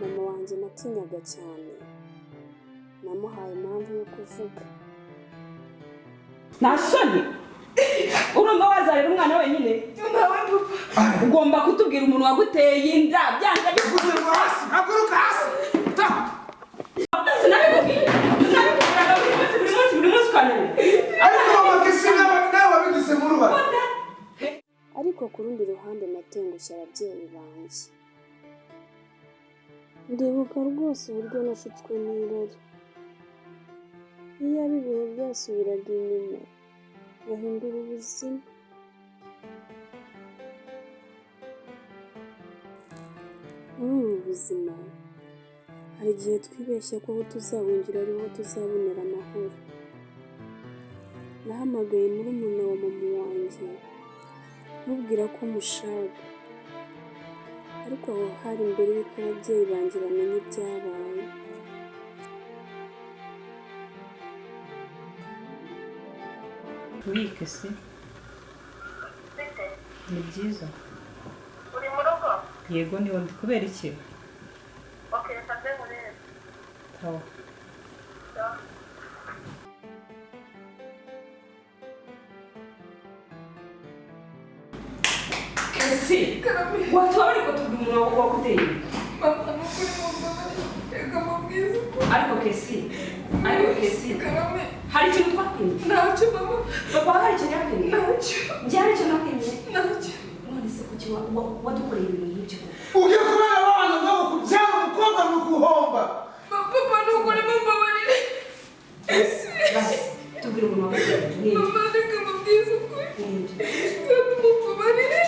Mama wanjye natinyaga cyane, namuhaye impamvu yo kuvuga. Nta soni, urumva wazarira umwana wenyine? Ugomba kutubwira umuntu waguteye inda byanze bikunze. Hasi, haguruka hasi. Sinabikubwiye, sinabikubwiraga buri munsi, buri munsi, buri munsi ukananira. Ariko mama Kesi, nawe wabigizemo uruhare. Ariko ku rundi ruhande natengushye ababyeyi banjye. Ndibuka rwose uburyo nashutswe n'irari. Iyaba ibihe byasubiraga inyuma ngahindura ubuzima. Muri ubu buzima hari igihe twibeshya ko aho tuzahungira ariho tuzabonera amahoro. Nahamagaye murumuna wa mama wanjye mubwira ko mushaka, ariko aho hari mbere y'uko ababyeyi banjye bamenya ibyabaye. Wike se? Ni byiza. Uri mu rugo? Yego, niho ndi. Kubera iki? Ok, mfate nkurebe. Tawa. Sawa. Ese watuba bari kutubwira umuntu waguteye inda? Mama, ni ukuri mumbabarire. Reka mubwize ukuri. Ariko Kesi, ariko Kesi, Karame. hari ikintu twakwimye? Ntacyo, mama. Papa, hari ikintu yakwimye? Ntacyo. Njye hari ikintu nakwimye? Ntacyo. None se kuki wadukoreye ibintu nk'ibyo? Ugiye kubera abana nabo, kubyara umukobwa ni uguhomba. Papa, ni ukuri mumbabarire. Basi tubwire umuntu waguteye inda ninde? Mama, reka mubwize ukuri. Ninde? Kandi mumbabarire.